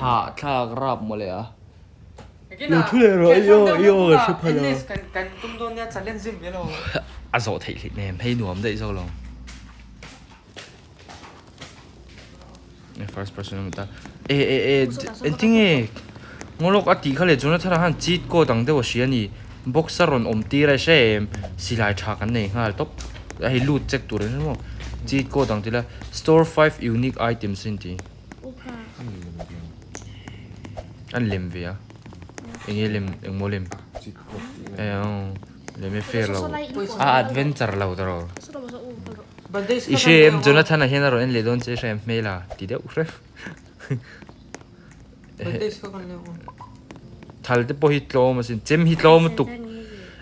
Hahthlak rap mawle a. Lo thu leh rawh i aw i aw ka hre phal a. A zawh theih hlit nem hei nuam daih zawk lo. First person a ta. E e e engtinge ngawlawk a tih kha leh Jonathan a khan cheat code ang deuh a hria a ni. Box a rawn awm tir a hre em silai tha kan nei nghal tawp. Hei loot check tur a ni maw cheat code ang tila store five unique items a inti. An lem ve a enge lem engmaw lem lem e fair lo a adventure lo tawh i hre em Jonathan a hian a rawn en leh dawn che i hre em hmel a ti deuh hrep thal te pawh hi tlawm asin chem hi tlawm lutuk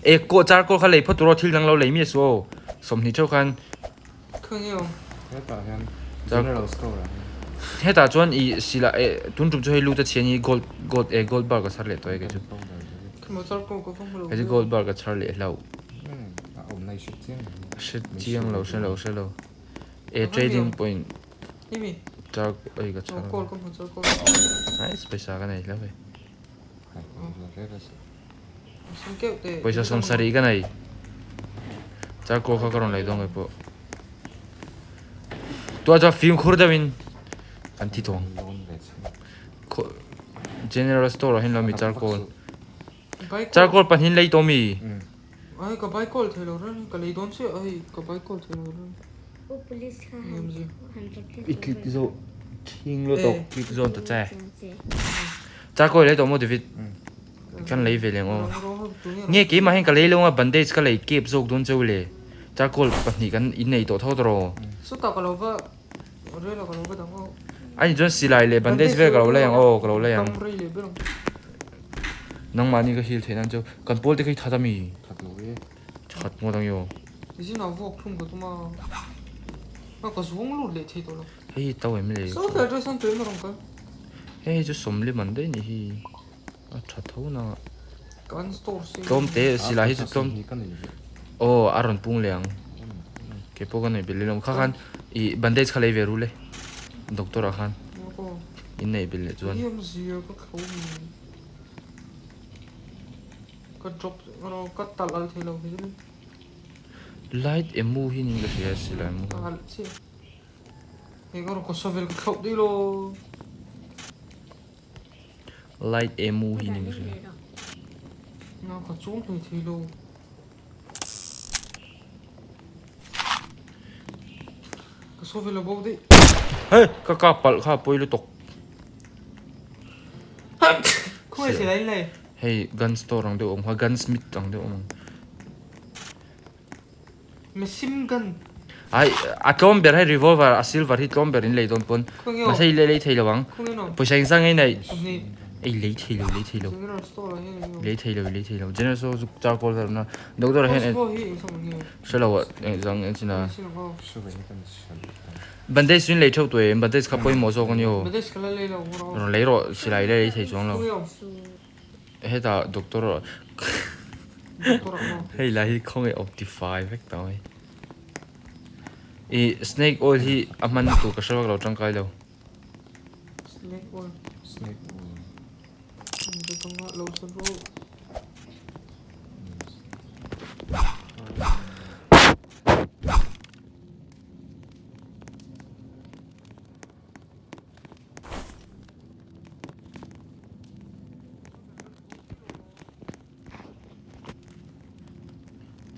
e charcoal kha lei phawt tur aw thil dang lo lei miah suh aw sawmhnih theuh khan. Hetah hian General Store ah hian. Hetah chuan i sila eh tun tum chu hei lut a chhian hi gold gold eh gold bar ka chhar leh tawh e kei chu. Kei chu gold bar ka chhar leh hlauh. A awmna i hre chiang lo. Hre chiang lo hre lo hre lo. Eh trading point. Char oi ka chhar. Nice pawisa ka nei hlauh e. Pawisa sawmsarih ka nei. Charcoal kha ka rawn lei dawn nge pawh. Tua chuan fimkhur deuhin kan thi tawh ang. General store ah hian lo mi charcoal. Charcoal pahnih lei tawh mi. Ai ka bike kawl thei lo reng ka lei dawn chiah ai ka bike kawl thei lo reng. I click zawh thing lutuk click zawn ta che. Charcoal lei tawh maw David? Kan lei ve leng aw. Nge keimah hian ka lei lo anga bandage ka lei kep zawk dawn cheu le. Charcoal pahnih kan innei tawh tho tawh. Sawtah ka lo va rel a ka lo va dang aw. Ani chuan silai leh bandage vel ka lo lei ang aw ka lo lei ang. Nangmahni ka hil theih nan chu kan pawl te kha i that ami? That lo e. That ngawt ang i aw. Nichinah vuak thlum ka tum a, a ka zuang lut leh thei tawh lo. Hei hi tau em le? Sawtah address an tuain a rawn kal. Hei hi chu sawmli man daih ni hi. A tha tho na. Kan store si. Tlawm te silai hi chu tlawm. Aw a rawn pung leh ang. Kei pawh ka nei belh leh kha khan i bandage kha lei ve ru le. Doctor ah khan. In nei belh leh chuan. Ka drop ka talh al thei lo hi. Light emu hi nin ka hria silai mu. Al chi. Hei ka rawn ka shovel ka thlauh daih lo. Light emu hi nin ka hria. Na ka chuang hlei thei lo. Ka shovel a bo daih. Hei ka kap palh kha pawi lutuk. Khawngaih silai in lei. Hei gun store ang deuh a awm kha gun smith ang deuh a awm ang. Machine gun. Ai a tlawm ber hei revolver a silver hi tlawm ber in lei dawn pawn mahse i lei thei lo ang pawisa engzah nge nei ei lei thei lo lei thei lo lei thei lo lei thei lo general store chu charcoal vel awm na doctor ah hian hre lo ah engzah nge chin a bandage chu in lei theuh tawh em bandage kha pawimawh zawk a ni aw rawn lei rawh silai la lei thei chuang lo. Hetah doctor hei lai hi khawngaih optify vek ta mai. I snake oil hi a hman tur ka hre vak lo tangkai lo. Snake oil. Snake oil.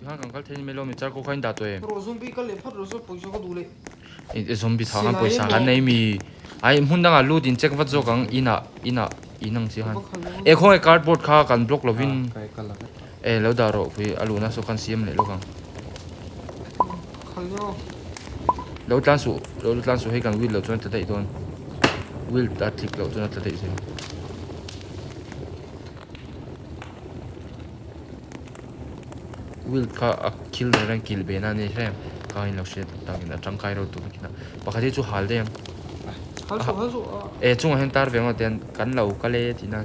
Tikhan kan kal thei ni mai lo mi charcoal kha in dah tawh em? Rawh zombie kal leh phawt rawh saw pawisa ka duh leh. I zombie thah khan pawisa kan nei mi. Ai hmun dangah lut in check vat zawk ang inah inah in ang chi khan. E khawnge cardboard kha kan block lovin e lo dah rawh pui a luhna saw khan siam leh lawk ang. Lo tlan suh lo tlan suh hei kan wheel loh chuan a tla daih dawn wheel a tlik loh chuan a tla daih zel. Wheel kha a khil reng reng kil ve na a ni hle ka in lo hriat takin a tangkai reuh tur khin a pakhat hi chu hal daih ang e chungah hian tar ve ngawt hian kan lo kal e tih nan.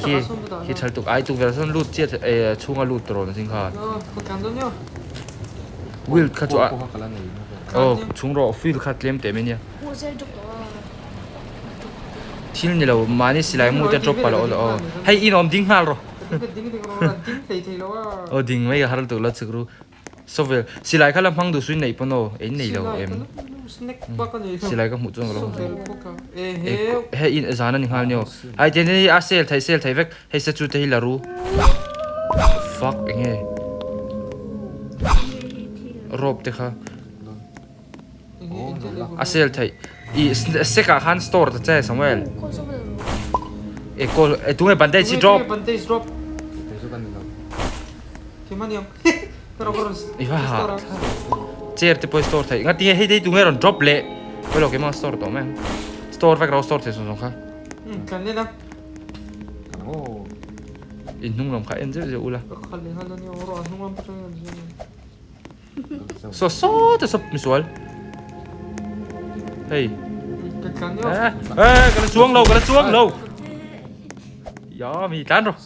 Khi khi thal tuk ai tukverh sawn lut chiah eh chhunga lut tawh rawh na zing kha wheel kha chu a. Aw chhung rawh fuel kha tlem teh mai nia. Thil ni lo mahni silai mu te drop palh aw aw hei in awm ding nghal rawh. Aw ding mai ka har lutuk lo chhuk ru. Shovel silai kha la hmang duh suin neih pawn aw ei nei lo em. Silai ka hmuh chuan ka lo hmang. Hei in zan a ni nghal nia aw. Ai tian hi a sel thei sel thei vek hei statue te hi la ru. Fuck enge rope te kha a sel theih i sek ah khan store ta che Samuel e call e tunge bandage hi drop i va ha chair te pawh store theih ngatinge hei te hi tunge rawn drop leh pawilo keimah store tawh mai ang store vek ro store thei zawng zawng kha in hnung lam kha en zeuh zeuh ula saw saw te saw misual hei eh eh ka la chuang lo ka la chuang lo ya mi tlan rawh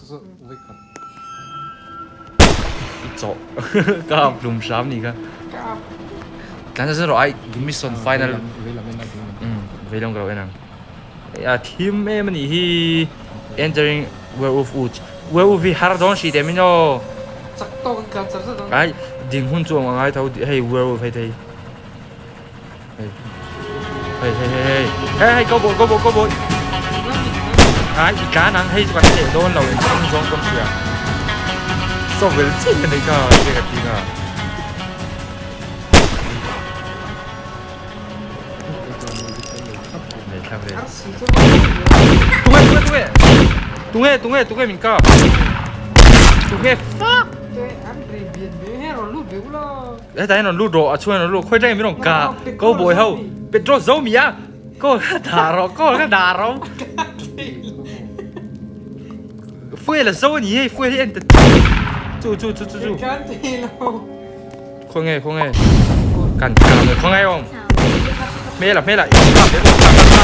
i chawh ka hlum hram ni kha tlan zet rawh ai mission final veilam ka lo en ang a thim em a nih hi entering werewolf woods werewolf hi har dawn hrih teh min aw ai ding hun chu a ngai tho hei werewolf hei thei hei hei hei hei hei hei cowboy cowboy cowboy ai i tlan ang hei chu kan hneh dawn lo engkim zawng pawn hria shovel chiah a nei kha che ka tinga. Tunge tunge tunge tunge tunge tunge min kap tunge fuck hetah hian rawn lut rawh a chhungah hian rawn lut khawi atangin min rawn kah cowboy ho petrol zo mi a call kha dah rawh call kha dah rawh fuel a zo a ni hei fuel hi en ta chu chu chu chu chu Khawnge khawnge kan kan khawnge awm hmela hmela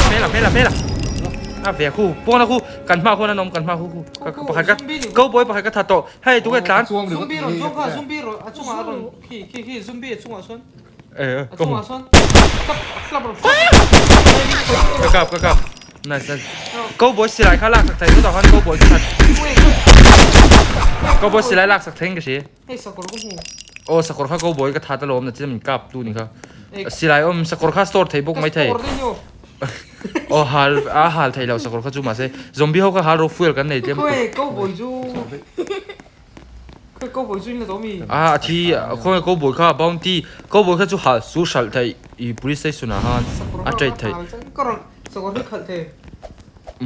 hmela hmela hmela a ve khu pawn a khu kan hma khuan an awm kan hma khu khu pakhat ka cowboy pakhat ka that tawh hei tunge tlan zombie rawn zawng kha zombie rawn a chungah a rawn khi khi khi zombie a chungah sawn eh a chungah sawn ka kap ka kap nice nice cowboy silai kha lak sak thei chutah khan cowboy ka that cowboy silai lak sak thei in ka hria Hei sakawr ka hmu. Aw sakawr kha cowboy ka that alawm na chin min kap tu ni kha. Silai awm sakawr kha store thei bawk mai thei. Ka store daih ni aw. Aw hal a hal thei lo sakawr kha chu mahse zombie ho kha hal ro fuel kan nei tlem. Khawi cowboy chu Khawi cowboy chu in la tawh mi? A a thi khawi cowboy kha bounty cowboy kha chu hal su hralh thei i police station ah khan a trade thei. Ka rawn sakawr hi khalh thei.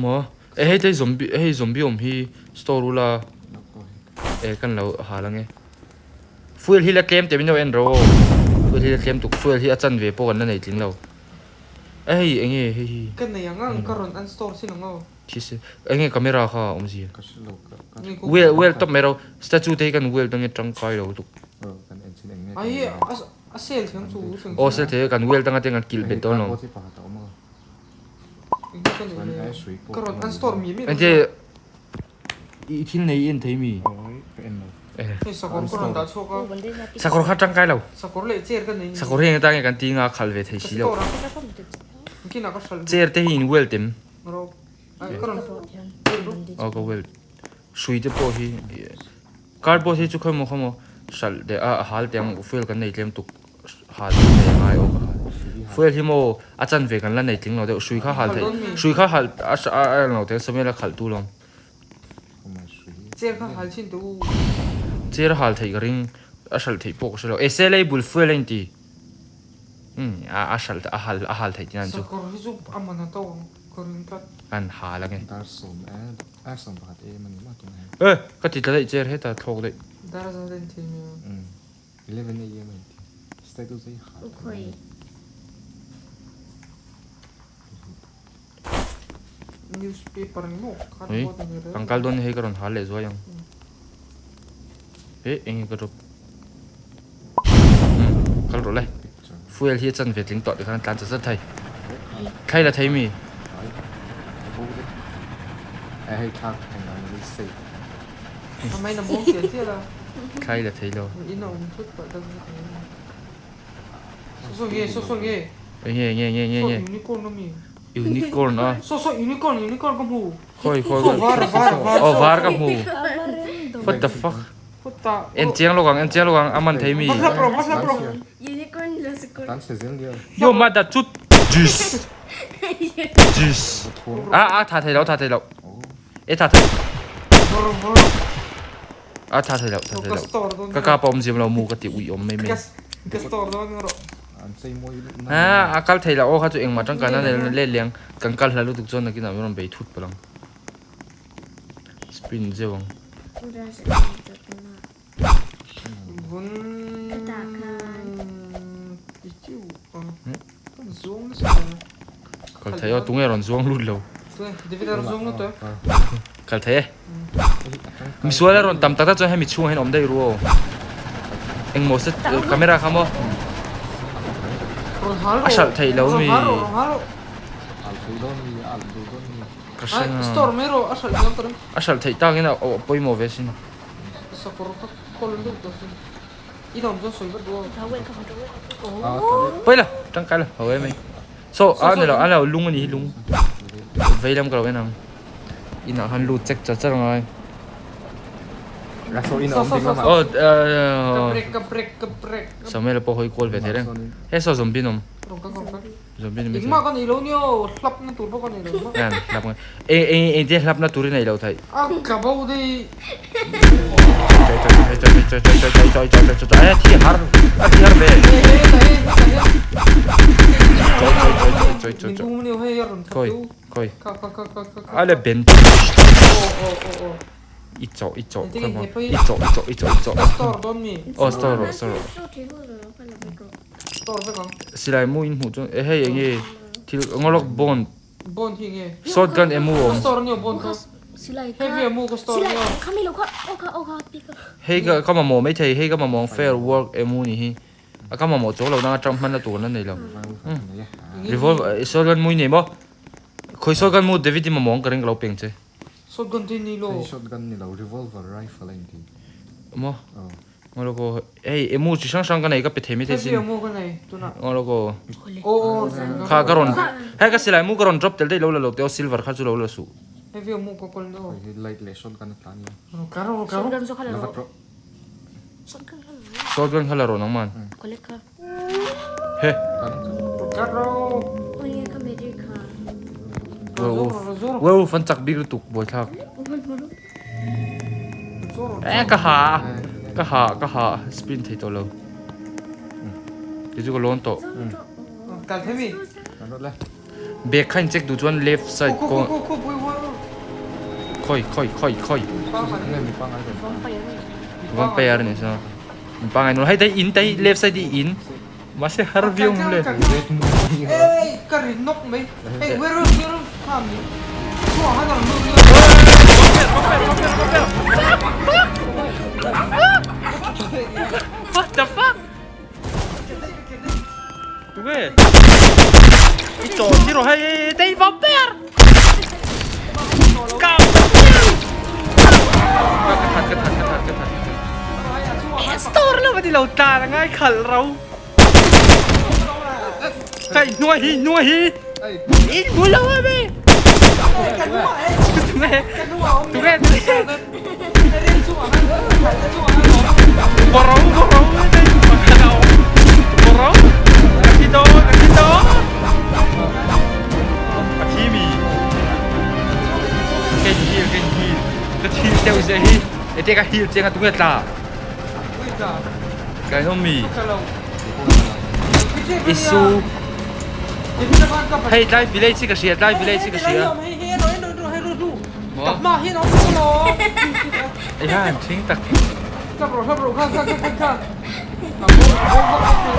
Maw e hei te zombie hei zombie awm hi store ula. E kan lo hal ange. Fuel hi la tlem teh min lo en ro. Fuel hi la tlem tuk fuel hi a chan ve pawh kan la nei tling lo. E hei enge hei hi. Ka nei ang ang ka rawn unstore sin ang aw. Thise enge camera kha a awm zia. Well well top mai ro statue te hi kan well dang e tangkai lo tuk. Ai a sel thiam chu. Aw sel thei kan well danga te kan kilh bet dawn lo. Ka rawn unstore mi mi. Enge I thil nei i en thei mi? Sakawr kha tangkai lo. Sakawr hi engatan nge kan ti nga khalh ve thei si lo. Chair te hi in weld em? Aw ka weld. Hrui te pawh hi cardboard hi chu khawimaw khawimaw hralh leh a hal teh ang fuel kan nei tlem tuk hal thei a ngai aw ka hal. Fuel hi maw a chanve kan la nei tling lo deuh hrui kha hal theih hrui kha hal a a lo teh Samuel a khalh tu lawm. Chair kha hal chin teh u. Chair hal theih ka ring a hralh theih pawh ka hre lo. E sele i bul fuel a inti. Umm a a hralh a hal a hal theih tihna chu. Sakawr hi chu a man a to ang ka ring tlat. An hal ange. Dar sawm e dar sawm pakhat e mani mah tun he. E ka ti tla daih chair hetah thlawk daih. Dar za den thei mi a. Umm 11 am a inti. Status hi hal thei. Newspaper ni maw Hei kan kal dawn hei ka rawn hal leh zuai ang eh eng nge ka drop kal rawh le fuel hi a chan ve tling tawh tikhan a tlan chat chat thei thlai la thei mi thlai la thei lo. Saw saw nge saw saw nge. Enge enge enge enge enge. Saw unicorn ami. Unicorn a. Saw saw unicorn unicorn ka hmu. Khawi khawi. Saw var var var. Oh var ka hmu. What the fuck. En chiang lawk ang en chiang lawk ang a man thei mi. Va hlap rawh va hlap rawh. Unicorn lo sikawr. Tan chhe zel nia. Yo ma da chut. Juice. Juice. A a tha thei lo tha thei lo. E tha thei. A tha thei lo tha thei lo. Ka ka pawm ziam lo mu ka ti ui awm mai mai. Ka store dawn rawh. An chei mawi lutuk na. A a kal thei lo aw kha chu engmah tangkaina nei lo let leng kan kal hla lutuk chuan nakinah min rawn bei thut palh ang. Spin zeuh ang. Kal thei aw tunge rawn zuang lut lo. Kal thei e. Misual a rawn tam tak tak chuan hemi chhungah hian awm daih ru aw. Engmaw set camera kha maw. A hralh theih lo mi. Ka hre nga. A hralh theih takin a pawimawh ve sin. Pawi la tangkai la ho em ai. Saw a ni lo a lo lung a ni hi lung. Vei lam ka lo en ang. Inah khan lut chek char char angai. Aw Samuel pawh hawi kual ve thei reng. He saw zombie an awm. Zombie ni Engmah ka nei lo nia aw, hlap na tur pawh ka nei lo engmah. Em hlap ngai. E e engtia hlap na turin nei lo thei. A ka bo dei. Choi choi choi choi choi choi choi choi choi choi choi a thi har a thi har ve. He he ta he ta he. Choi choi choi choi choi choi choi. Min bum ni hei a rawn that Khoi tu. khoi. Ka ka ka ka ka. A le ben. Aw aw aw aw. I chawh i chawh khoi maw i chawh i chawh i chawh i chawh. Ka store dawn mi. Aw store rawh store rawh. Store vek ang. Silai mu in hmuh chuan e hei eng nge thil ngawlawk bond. Bond hi nge. Shotgun emu awm. Ka store ania bond kha. Heavy emu ka store ania. Hei ka ka mamawh maithei hei ka mamawh ang fair work emu ni hi a ka mamawh chuang lo nang atang hman na tur an la nei lo. Revolver shotgun mu i nei maw? Khawi shotgun mu David i mamawh ang ka ring ka lo peng che. Shotgun te ni lo. Hei shotgun ni lo revolver rifle a inti. Maw? Aw. Ngaw ko hei emu chi hrang hrang ka nei ka pe thei mai thei sin. Heavy emu ka nei tunah. Ngaw ko. Aw aw. Kha ka rawn hei ka silai mu ka rawn drop tel daih lo la lo te aw silver kha chu lo la suh. Heavy emu ka kawl ni aw. Hei light leh shotgun a tla ania. Ka ro ka ro. Shotgun chu kha la La rawh. vat rawh. Shotgun kha la rawh. Shotgun kha la rawh nangman. Collect kha. He. Ka ro. Oi ka medir kha. Werewolf. Werewolf an chak bik lutuk buaithlak. Eh ka ha ka ha ka ha spin thei tawh lo. Kei chu ka lawn tawh. Kal thei mi. Bag kha in check duh chuan left side kawng khawi khawi khawi khawi vampire ni sa mi pangai no hei dai in dai left side hi in mahse har viau ang le what the fuck Tunge i chaw thi rawh hei hei hei vampire ka ka that ka that ka that ka that store lo ni lo tlan a ngai khalh ro kai hnuai hi hnuai hi in hmu lo a mi tunge tunge tunge Bawro bawro pakhat a awm bawro ka thi dawn ka thi dawn a thi mi ka in heal ka in heal ka thil deuh zia hi ete ka heal chiang a tunge tla ka in awm mi isu hei tlai village hi ka hria tlai village hi ka hria. Eihan thing tak. Ka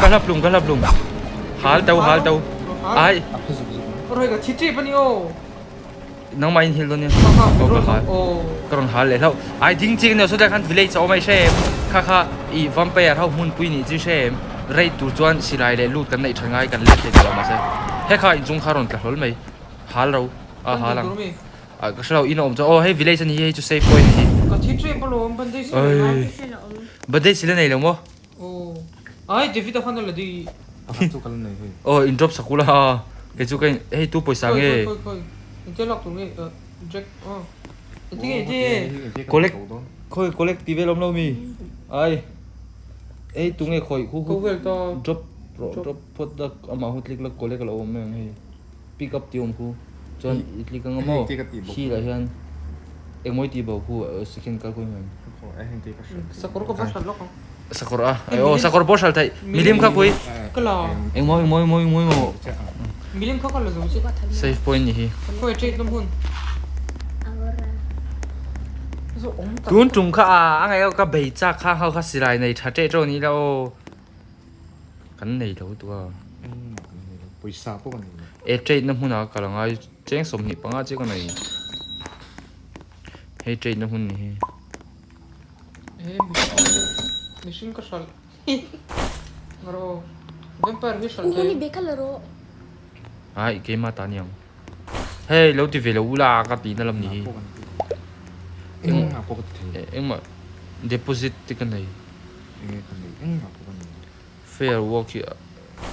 hlap lung ka hlap lung. Hal to hal to. Ai. Nangmah in hil dawn nia. Aw ka hal. Ka rawn hal leh hlauh. Ai ding chiang nia sawtlai khan village a awm a i hre em. Kha kha i vampire ho hmunpui nih chu i hre em. Rei tur chuan silai leh lut kan neih tha ngai kan let thei tawh lo mahse he kha inchung kha rawn tla hlawl mai. Hal ro. A hal ang. Ah ka hrelo in a awm chuan aw hei village a ni hi hei chu safe point a ni. Ka thi tep alawm bandage sila nei Bandage sila nei lo maw? Aw ai David a khan a la dei. Pakhat chu ka la nei hei. Aw in drop sak ula kei chu ka in hei tu pawisa nge. Khawi khawi khawi engtia lak tur nge Jack aw engti nge engti nge. Collect khawi collect tih vel awm lo mi ai hei tu nge khawi khu khu drop rawh drop phawt la amah hu click la collect a lo awm mai ang hei pick up tih a awm khu chuan i click anga maw khi lah hian engmaw i tih bo khu second kal khawi mai Sakawr ka va hral lawk ang. Sakawr a aw sakawr pawh hral theih milim kha khawi Ka la. Engmaw engmaw engmaw engmaw engmaw. Milim kha ka la zo che. Save point ni hi. Khawi trade na hmun. Tun tum kha a a ngaih ka bei chak kha ho kha silai nei tha teh tawh ni la aw. Kan nei lo tu a. Pawisa pawh kan nei lo. E trade na hmunah ka la ngai cheng 25 che ka nei. Hei trade na hmun ni hi. He mihring ka hralh Ngaro vampire hi hralh thei. Ai keimah ta aniang. Hei lo ti ve lo ula ka tihna lam ni hi. Engmah pawh ka ti thei. Engmah deposit te ka nei. Enge ka nei engmah pawh ka nei. Fair work hi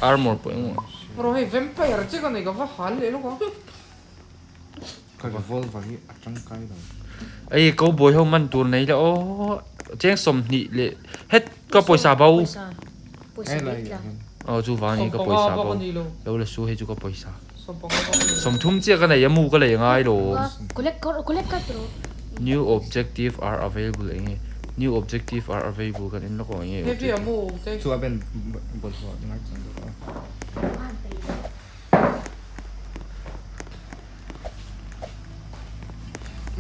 armor pawh engmah. Ngaro hei vampire che ka nei ka va hal leh lawk a. Ka revolver hi a tangkai lo. Ei cowboy ho man tur nei la aw cheng 20 leh het ka pawisa bo. Aw chu vang hi ka pawisa bo lo la su hei chu ka pawisa. 30 chiah ka nei a mu ka lei angai lo. New objective are available eng nge new objective are available kan en lawk ang eng nge objective. Chu a ben bawlhhlawh ngai chuan deuh a.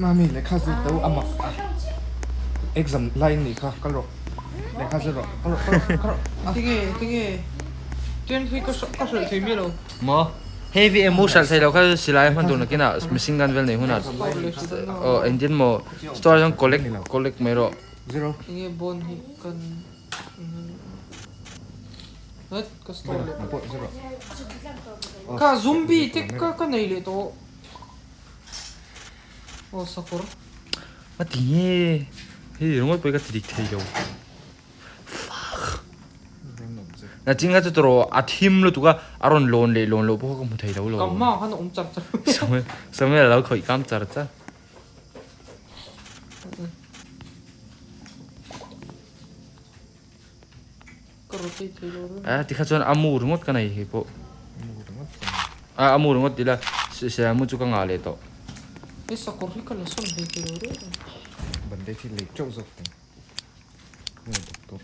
Mami lehkha zir tho a mak a exam lai in nih kha kal rawh lehkha zir rawh kal rawh kal rawh kal rawh tinge tinge ten hi ka ka hrilh thei miah lo maw heavy ammo hrilh thei lo kha silai a hman tur nakin ah machine gun vel nei hunah aw engtin maw store ah chuan collect collect mai rawh zero tinge bone hi kan Het ka store leh tawh. Kha zombie te ka ka nei leh tawh. Aw sakawr. A ti nge hei ringawt pawh hi ka ti dik thei lo. Fuck. Na chinga chu tawh a thim lutuk a a rawn lawn leh lawn loh pawh ka hmu thei lo lo. Ka hma khan a awm char char. Samuel a lo khawih kam char char. A tikha chuan a mu ringawt ka nei hei pawh. A a mu ringawt tila silai mu chu ka ngah leh tawh. He sakawr hi ka la sawn hlei thei lo reng reng. Bandage hi lei teuh zawk teh. Nge doctor.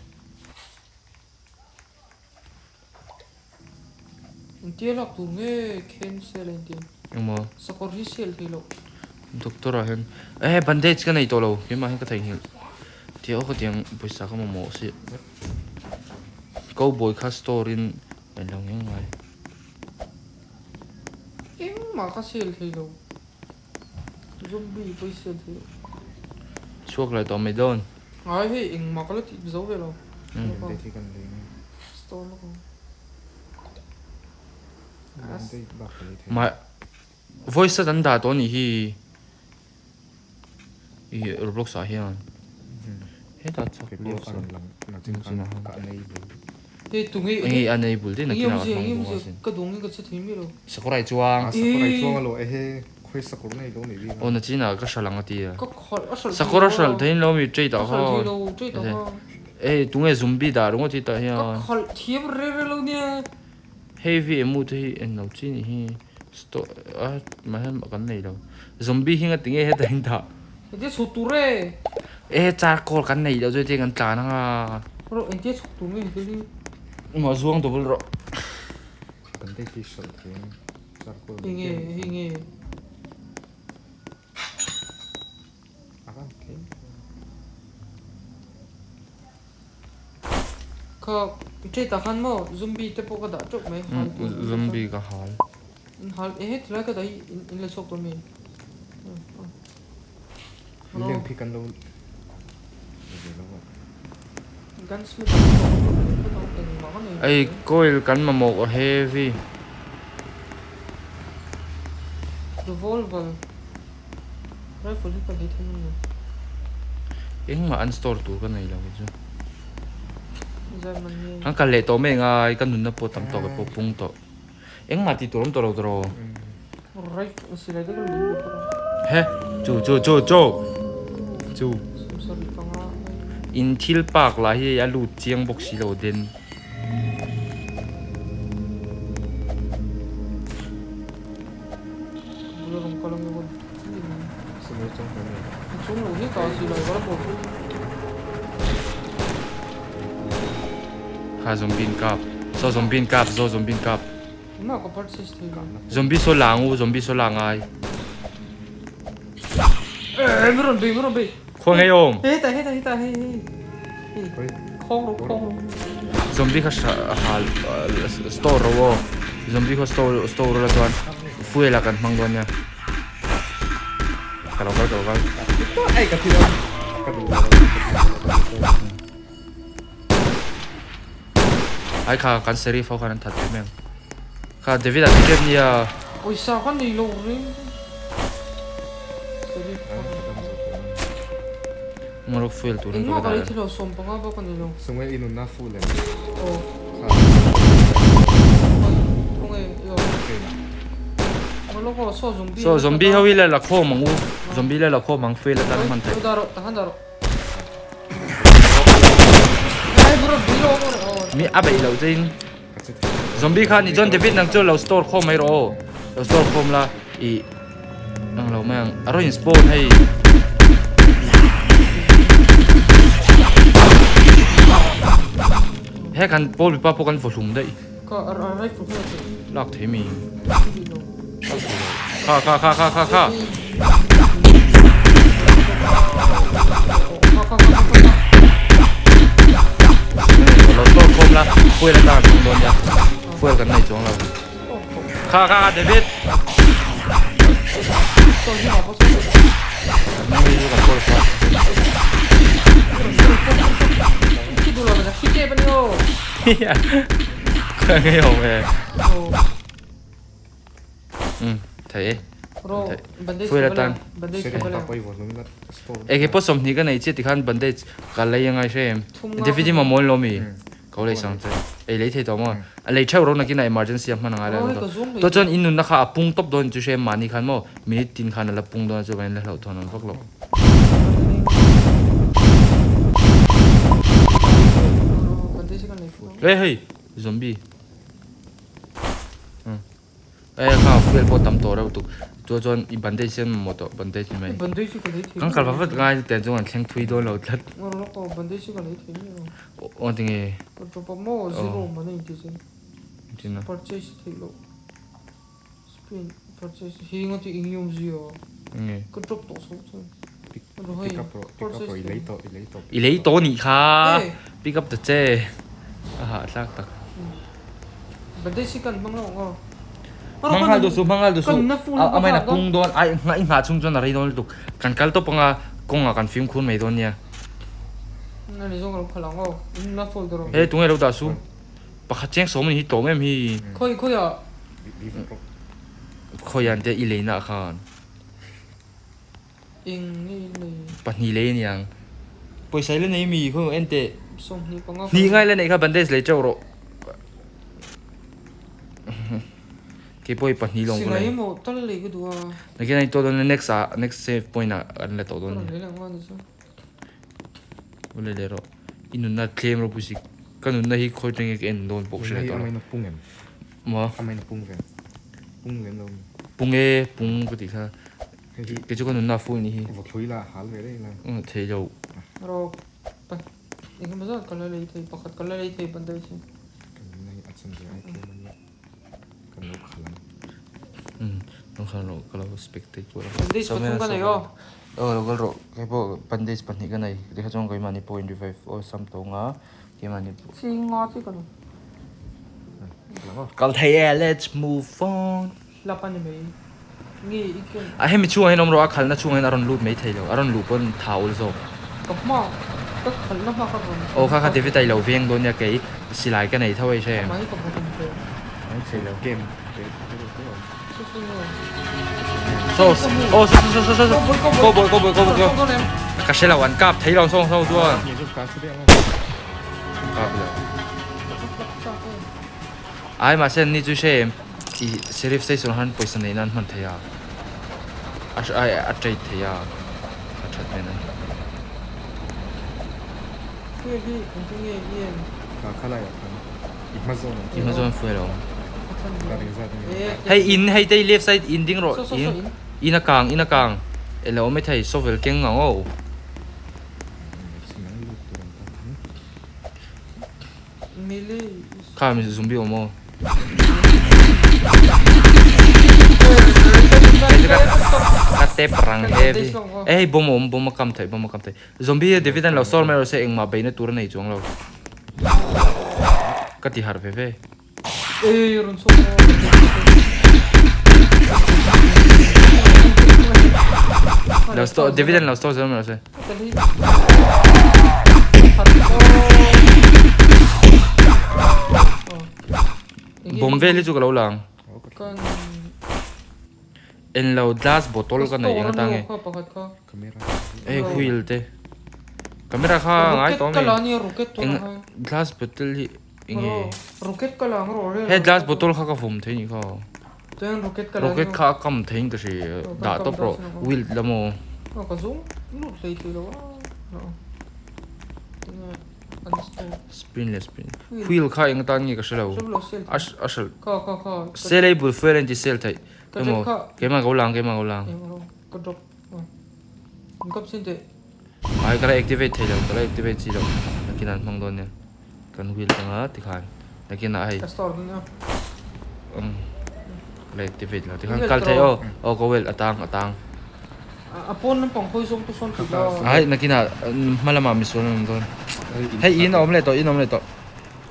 Engtia lak tur nge khen sel a inti. Engmaw? Sakawr hi sel thei loh. Doctor ah hian eh bandage ka nei tawh lo keimah hian ka theihnghilh. Tia aw ka tiang pawisa ka mamawh si. Cowboy kha store in en lo ngeng ngai. Engmah ka sel thei lo. Zombie pawh i sel thei lo. Chhuak leh tawh mai dawn. Ai hei engmah ka la tih zo ve lo. Bandage hi kan lei nge. Store lawk ang. Bandage bak ka lei thei. Mah voice a kan dah tawh anih hi. I Roblox ah hian. Hetah chak Kei pawh a rawn lang nachin khan ka unable. Hei tunge Enge unable te nakin ah ka hmang bawk asin. Ka duang in ka che thei miah lo. Sakurai chuang. A sakurai chuang alo ehe khawi sakur nei lo nei bik a. Aw nachin ah ka hral ang a ti a. Ka khalh a hral Sakur a hral thei in lo mi trade ah khan. A hral thei lo trade ah khan. Hei tunge zombie dah ringawt hi tah hian. Ka khalh thiam re re lo nia. Heavy emu te hi en lo chi nih hi store a mah hian kan nei lo zombie hi nga tinge heta in dah. Engtia chhuk tur e. E charcoal kan nei loh chu heti kan tlan anga. Rawh engtia chhuk tur nge heti hi. Engmah zuang double rawh. Kan te khi hralh thei ang charcoal. Enge hei nge. A van tlem. Kha trade ah khan maw zombie te pawh ka dah teuh mai hal tur Zombie ka hal. Hal e he tilai ka dah hi in la chhuak tawh mi. Leng phi kan lo ve lo a. Gunsmith engmah ka nei. Ei coil kan mamawh a heavy. Revolver rifle hi ka lei thei ngam lo. Engmah an store tur ka nei lo kei chu. Kan kal leh tawh mai ngai ka nunna pawh tam tawh ka pawh pung tawh. Engmah tih tur awm tawh lo tawh. He chu chu chu chu chu in thil park lah hi a lut chiang bawk si lo den. Kha zombie in kap saw zombie in kap saw zombie in kap zombie saw la ang u zombie saw la ngai khaw ngei awm zombie kha hal store ro aw zombie kha store store la chuan fuel ah kan hmang dawn nia ka lo kal ka lo kal ai kha kan serif ho khan an that em em kha David a ticket nia pawisa ka nei lo reng serif Ngawrok fuel turin ka va dah thilo sawm panga bak ani lo Sungai inunna full em aw kha Khawnge yo Ngawrok aw saw zombie Saw zombie ho hi la la khawm ang u zombie la la khawm ang fuel atan hman theih Dah rawh tahan dah rawh Mi a beih loh che in zombie kha ni chuan David nang chu lo store khawm mai rawh aw lo store khawm la ih ang lo mai ang a rawn in spawn hei he kan pawl mipa pawh kan vaw hlum daih lak thei mi kha kha kha kha kha kha lo store khawm la fuel atan a dawn nia fuel kan nei chuang lo Kha kha kha David. Thei e. Fuel atan. Ege pawh sawmhnih ka nei chiah tikhan bandage ka lei angai hre em. David hi mamawh lo mi. Ka lei sang che. Ei lei thei tawh maw? A lei theuh ro nakin a emergency a hman angai lai lo tawh. Tawh chuan in nunna kha a pung tawp dawn chu hre mahni khan maw minute tin khan a la pung dawn a chuan la hlauh thawn awm vak lo. Hey hey zombie. E kha fuel pawh tam tawh reuh tuk chu chuan i bandage hian mamawh tawh bandage ni mai kan kal vat vat ngai tiang chuan kan thleng thui dawn lo tlat aw tinge enge i lei tawh nih kha pick up ta che a hahthlak tak. Hmang nghal duh suh, hmang nghal duh suh. A main a pung dawn, a i nghah chhung chuan a rei dawn lutuk. Kan kal tawp anga kawngah kan fimkhur mai dawn nia. He tunge lo dah su. Pakhat cheng sawm anih hi tlawm em hi. Khawiah an tia i leina ah khan. Pahnih lei aniang. Pawisa i la nei mi khawi en teh. Hnih ngai la neih kha bandage lei teuh rawh. Kei pawh hi pahnih lawng ka lei. Nakin a in tawh dawn next ah next save point ah an la tawh dawn nia. Aw le leh rawh. I nunna tlem ropui si. Ka nunna hi khawi tenge ka en dawn pawh ka hre leh tawh lo. Maw? Pung e pung ka tih kha. Kei chu ka nunna a full ni hi. Thei lo. Ka lo spectate pawh aw lo kal rawh kei pawh bandage pahnih ka nei tikha chuan keimahni pawh in revive awlsam tawh ang a keimahni pawh kal thei e let's move on. A hemi chhungah hian awm rawh a khalhna chhungah hian a rawn lut mai thei lo a rawn luh pawn tha ul zawk. Aw kha kha David a i lo veng dawn nia kei silai ka nei tho a i hre em. Saw aw saw saw saw saw cowboy cowboy cowboy ka hre lo an kap thei lo saw saw chuan. kap lo. Ai mahse an ni chu hre em i sheriff station han pawisa neih nan hman thei a a ai a trade thei a a that hmel a ni. Fuel hi engtin nge i en? Kha khalai ah khan i hma zawn i hma zawn fuel a awm. Hei in hei te left side in ding rawh in in a kang in a kang eng lo awm maithei shovel keng ang aw. Kha mi zombie awm aw. Ka tep rang heavy. Eh hei bomb a awm bomb a kam theih bomb a kam theih. Zombie hi David an lo sawr mai rawh se engmah beihna tur a nei chuang lo. Ka ti harh ve ve. Lo store David an lo store zel mai rawh se. Bomb vel hi chu ka lo la ang. En lo glass bottle ka nei eng atang nge. Hei wheel te. Camera kha ngai tawh ami. Eng glass bottle hi eng nge. He glass bottle kha ka vawm thei nih kha. Rocket kha a kam thei in ka hria dah tawp rawh wheel lam aw. Spin leh spin wheel kha eng atan nge ka hre lo a a hralh saleable fuel a inti sale theih emaw keimah ka ulang keimah ka ulang ai ka la activate thei lo ka la activate chi lo nakin an hmang dawn nia kan wheel anga tikhan nakin ah hei umm ka la activate lo tikhan kal thei aw aw ka wheel a tang a tang Ai nakin ah hma lamah misual an awm dawn hei in a awm leh tawh in a awm leh tawh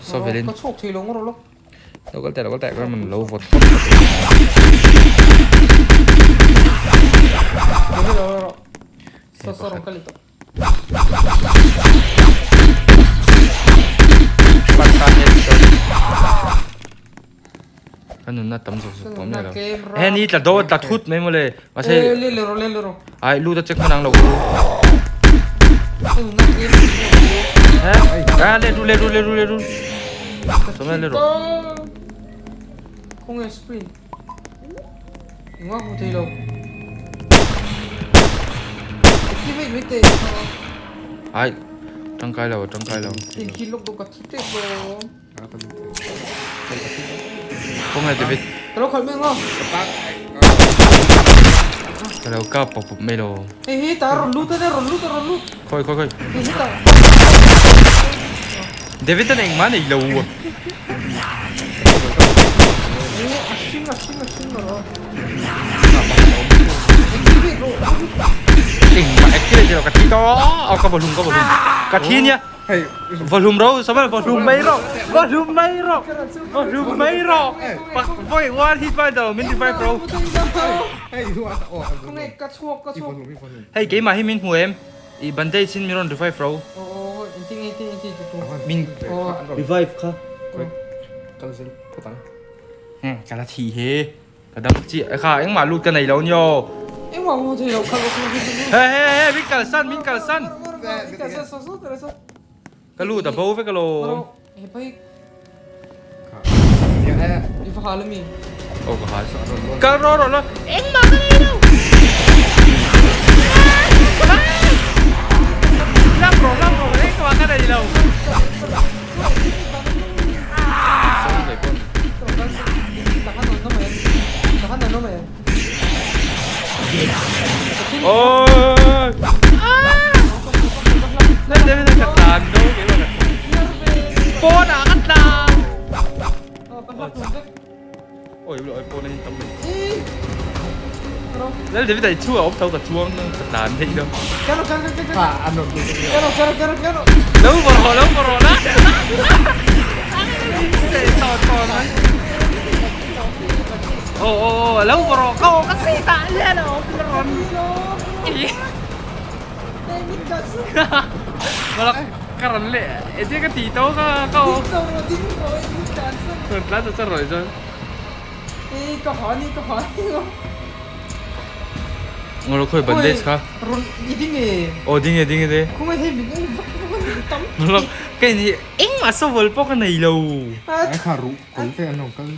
shovel in lo kal teh lo kal teh ka rawn lo vawt Ka nunna tam zawk zawk tawh miah lo. He ni tla dawn tla thut mai mawle. Mahse ai lut a check hman ang lo ku. He a le ru le ru le ru le ru. Sawmna le ru. Khawnge screen. Engmah hmu thei lo. Activate mai teh. Ai tangkai lo tangkai lo. Inkhil lawk dawh ka thi tep lo. Khawnge David? Ka lo khalh mai ang aw. Ka lo kap pawp pawp mai lo. Hei hei ta rawn lut a rawn lut a rawn lut. Khawi khawi khawi. Hei hei ta. David an engmah nei lo. A hring a hring a hring rawh. Engmah activate lo ka thi tawh. Aw ka vawhlum ka vawhlum. Ka thi nia. Hei Vawhlum ro samal vawhlum mai rawh vawhlum mai rawh vawhlum mai rawh pak vawi one hit vai do min revive ro hei keimah hi min hmu em i bandage in min rawn revive ro min revive kha ka la thi he ka dam chiah kha engmah lut ka nei lo nia aw. Engmah hmu thei lo kha He he he min kalsan min kalsan. Ka lut a bo vek alawm. Aw ka hal. Kal rawh rawh la. Engmah ka nei lo. Lam rawh lam rawh engmah ka nei lo. Ôi. Lên đây bây giờ cắt tàn đâu cái mà Phone à cắt tàn. Ôi lỗi phone anh tâm mình. Lên đây bây giờ chua ốp thâu cả chuông cắt tàn đi đâu. Lâu vào rồi, lâu vào rồi đó. Ô ô ô, lâu vào rồi, câu cái gì tại lên rồi. Karan le, ede ka ti to ka ka o. Tla ta rồi rồi. Ngolo khoi bandage kha. Ron i ding e. Oh ding e ding e de. Khung hei min eng vak vak an tam. Ngolo kai ni eng ma shovel pawh ka nei lo. Ai kha ru kawlh te an lo kal.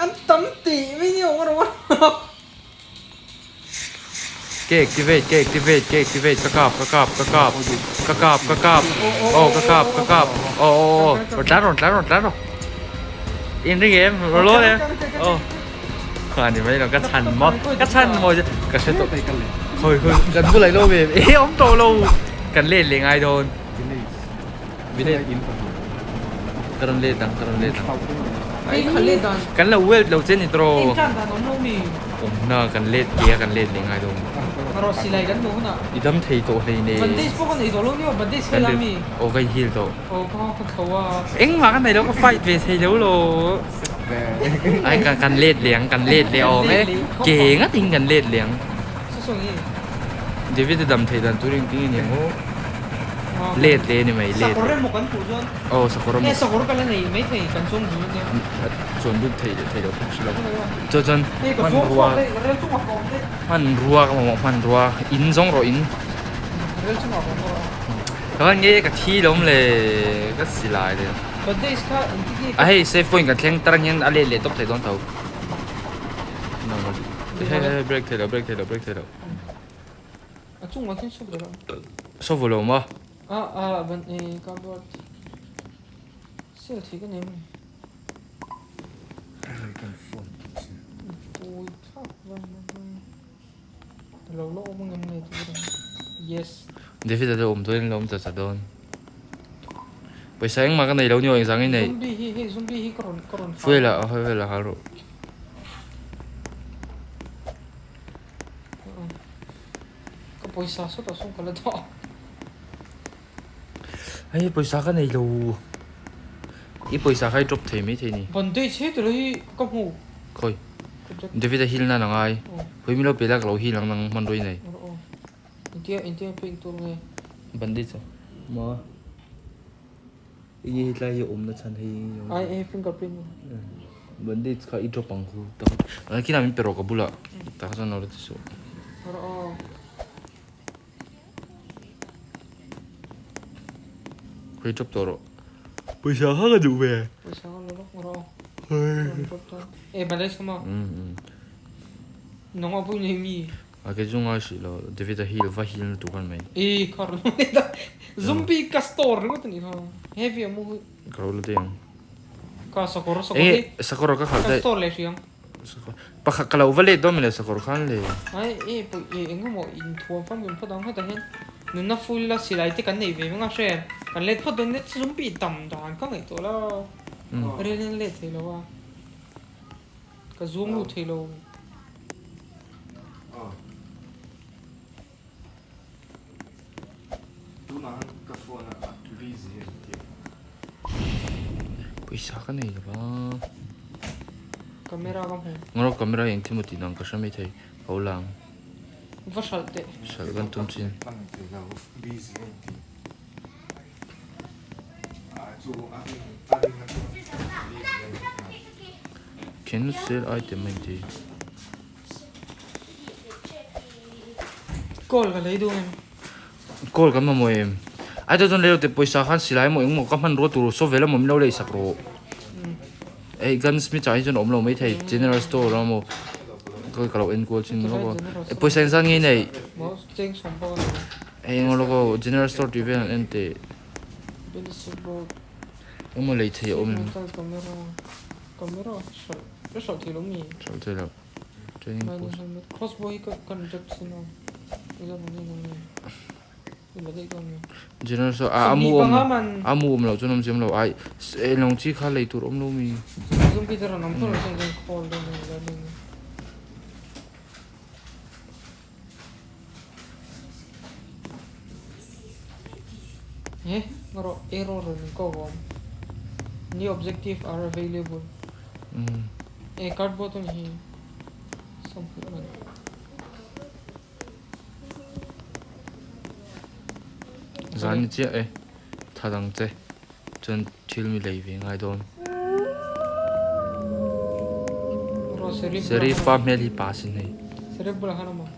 An tam tih mai ni awm a rawh. Ka activate ka activate ka activate ka kap ka kap ka kap ka kap ka kap aw ka kap ka kap aw aw aw rawn tlan rawn tlan rawn tlan rawh in ring em rawn lawn em aw kha ni mai lo ka chhan maw ka chhan maw ka hre tawh khawi khawi kan bulah ilo ve e awm tawh lo kan let leh ngai dawn village ka rawn let ang ka rawn let ang kan lo weld lo che ni tawh. Awmna kan let ke a kan let leh ngai dawn. I dam thei tawh hlei nei. Aw ka in heal tawh. Engmah ka nei lo ka fight ve thei lo lo. Ai ka kan let leh ang kan let leh awm e. Ke ngat in kan let leh ang. David a dam thei dan tur engtin nge ni ang aw. Let leh a ni mai let. Aw sakawr emaw. Chuan lut thei leh thei lo pawh hre lo. Chu chuan hmanrua hmanrua ka mamawh hmanrua in zawng rawh in. Ka van nge ka thi lo awm le ka silai le. A hei save point kan thleng tarang hian a let leh tawp thei dawn tho. Hei hei break thei lo break thei lo break thei lo. Shovel a awm a. David a lo awm dawn in lo awm ta ta dawn. Pawisa engmah ka nei lo ni aw engzang i nei. Fuel ah fuel ah hal rawh. Hei pawisa ka nei lo i pawisa kha i drop thei maithei ni. Bandage he tilo hi ka hmu. Khawi David a heal nan a ngai khawi milo pe la ka lo heal ang nang hmanrua i nei. Engtia engtia pek tur nge. Bandage a maw enge hetlai hi awmna chhan hei Ai e fingerprint. Bandage kha i drop ang khu tak kinah min pe rawh ka bulah tah kha chuan lo la ti suh. Khawi drop tawh rawh. Pawisa kha ka duh ve. Pawisa kha la lawk rawh. E balai sama. Nang a pui nei mi. A ke chu ngai hrih lo. David a heal va heal na tur khan mai. E khar lo nei da. Zombie ka store ringawt ani kha. Heavy amu hi. Ka lo la daih ang. Ka sakawr sakawr hi. E sakawr ka khalh daih. Ka store leh hrih ang. Pakhat ka lo va let dawn mile sakawr khan le. Ai e pawih e eng emaw inthuam famkim phawt ang hetah hian nunna full a silai te kan nei ve veng a hre kan let phawt dawn nia zombie tam dan ka ngaihtuah la rel in let thei lo a ka zoom lut thei lo. Pawisa ka nei lo va. Camera ka hmu. Ngawr camera hi engthil maw tih dan ka hre mai thei ho lang. Va hralh teh. Hralh kan tum chin. Can you sell item a inti. Call ka lei duh em? Call kan mamawh em? Ai chuan lei te pawisa khan silai emaw engmaw ka hmanrua tur shovel emaw min lo lei sak rawh. Hei gunsmith ah hi chuan a awm lo maithei general store ah emaw ka lo en kual thin lawk a. Pawisa engzat nge i neih? Hei engmaw lawk aw general store tih vel an en teh. Engmaw lei thei a awm em? Hralh thei lo. Training post. General store ah a mu awm a mu awm loh chuan awm chiam lo ai eng chi kha lei tur awm lo mi. New objective are available. E cardboard a ni hi. Zan ni chiah e tha dang che chuan thil mi lei ve ngai dawn. Serif pa hmel hi pa sin hei. Serif bulah khan awm ang.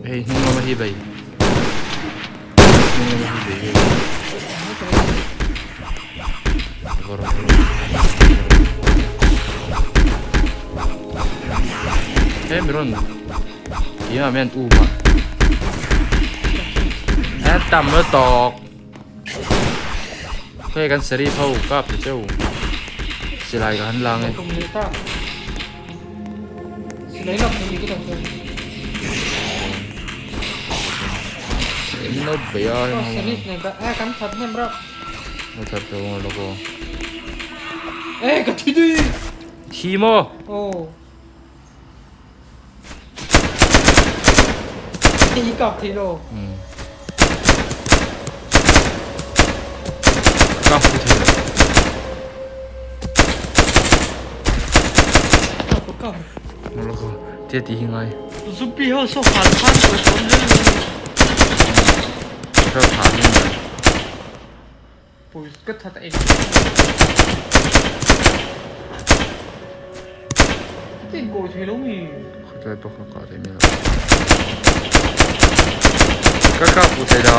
Hei hnung lama hi bei. Hnung lama hi bei hei. Vawr He mi rawn Keimah mian um a. He tam lo tawk. Hei kan serif ho kap ta cheu. Silai ka han lang e. Min lo bei a heng ho. Serif nen ka eh kan that hnem rap. Lo that lo ngawt lawk aw. Eh ka thi dui. Thi maw? Aw. Hei kap thei lo. Kap fu thei lo. Kap kap. Lo ko. Tia ti hi ngai. Zombie ho so hal khan ko som le. Ka tha ni. Pui ka that eng. Tin ko thei lo mi. Khatlai pawh kha kah thei mai lo. Ka kah fuh thei lo.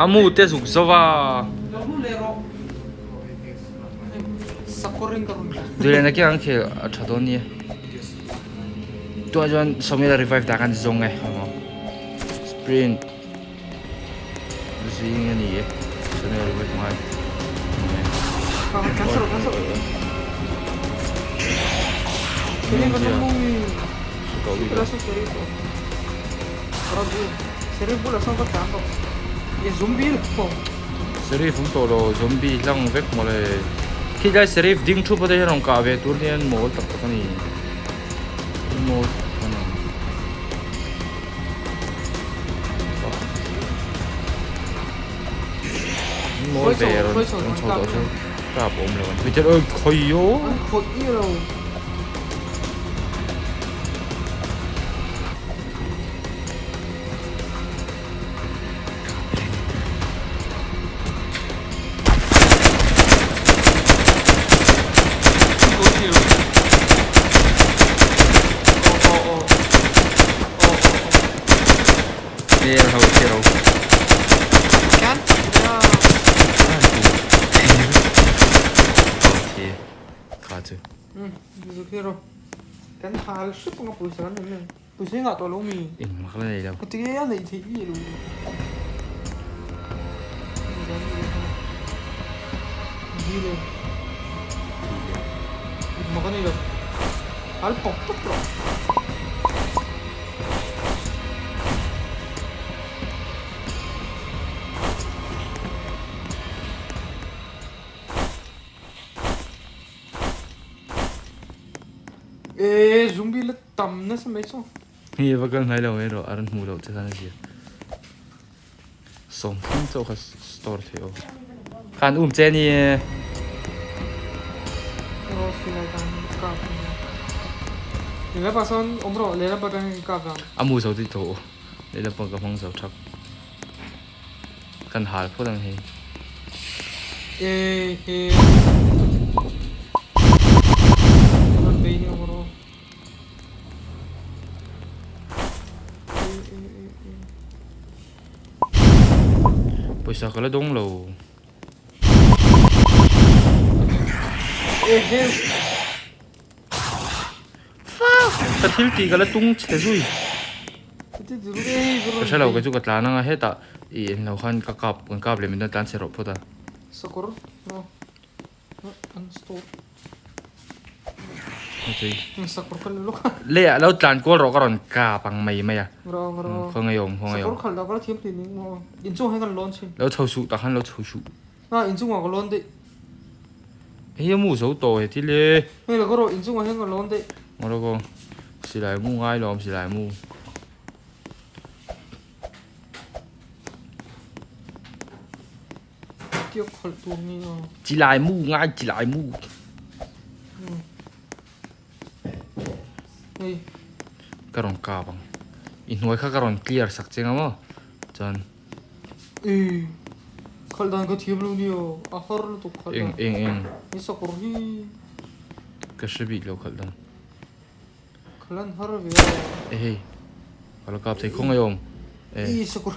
A mu te zuk zo va. Duhlian a kiang khi a tha dawn nia. Tunah chuan Samuel a revive dah khan zawng e. Sprint zing a ni e. Samuel revive ngai. Serif awm tawh lo zombie hlang vek mawle khilai serif ding thup te hian rawn kah ve tur hian mawl tak tak a ni mawl tak a ni mawl ve rawn chho tawh chu kap awm lo an tih oi khawi aw. Kan hal hrep anga pawisa kan nei mai. Pawisa hi ngah tawh lo mi? Engmah ka la nei lo. Ka ti nge a neih theih i lo. Dile. Engmah ka nei lo. Hal pawk tawp rawh. Eee zombie la Tam nasa mai chu. Hei va kal hnai lo mai rawh a rawn hmuh loh che khan a zia. Sawmthum chauh kha store theih aw. Khan um che ni e. A mu zo tih tawh lehlam pang ka hmang zo thak. Kan hal phawt ang hei. Pawisa ka la dawng lo. Ka thil tih ka la tung chhe zui. Ka hre lo kei chu ka tlan anga hetah i englo khan ka kap kan kap leh min tlan chhe rawh phawt a. Le a lo tlan kual rawh ka rawn kap ang mai mai a. Khawngaih awm khawngaih awm. Lo chho suh tah khan lo chho suh. Hei a mu zo tawh he thil hi. Ngaw lawk aw. Silai mu ngai lo awm silai mu. Chilai mu ngai chilai mu. Ka rawn kap ang. I hnuai kha ka rawn clear sak che nga maw? Chuan. Ih khalh dan ka thiam lo nia a har lutuk khalh dan. Eng eng eng. I sakawr hi. Ka hre bik lo khalh dan. Khalh an har ve a. E hei ka la kap thei khawngaih awm e. I sakawr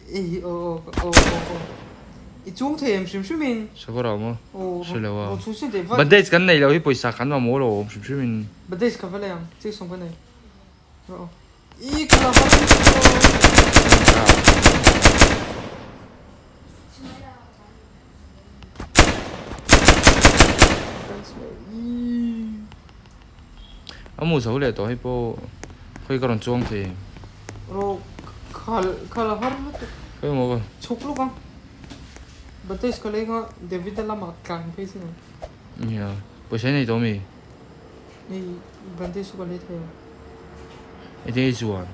Ei aw aw aw aw aw I chung thei em hrim hrim in. Sakawr a awm a hre lo a. Rawn chhung sin teh vat. Bandage kan nei lo hi pawisa kan mamawh lo awm hrim hrim in. Bandage ka va lei ang chick sawm ka nei. Rawh aw. I ka la har lutuk aw. A mu zo leh tawh hei pawh khawi ka rawn chuang thei. Ro khal khal a har lutuk. Khawi maw ka. Chhuk luk ang. Batesh ka leng a David a lamah tlan phei sin ang. Nia pawisa i nei tawh mi? Nei Batesh chu ka lei thei ang. Enge i zuan?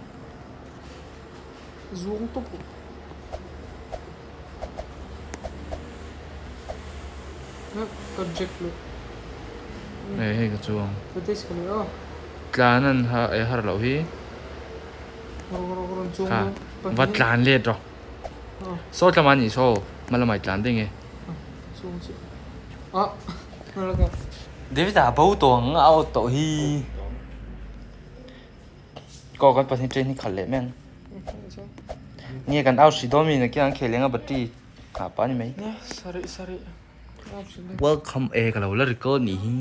Zuang tawp. Ka jack leh. Hei hei ka chuang. Ka test ka leh a. Tlan an ha e har loh hi. Kha va tlan let rawh. Saw tlama ni saw hma lamah i tlan daih nge. David a bo tawh ang a out tawh hi. Kaw kan pahnih train hi khalh leh mai ang. Nge kan out hrih dawn mi nakin an khel leng a battery nghah pah a ni mai. Welcome e ka lo la record nih hi.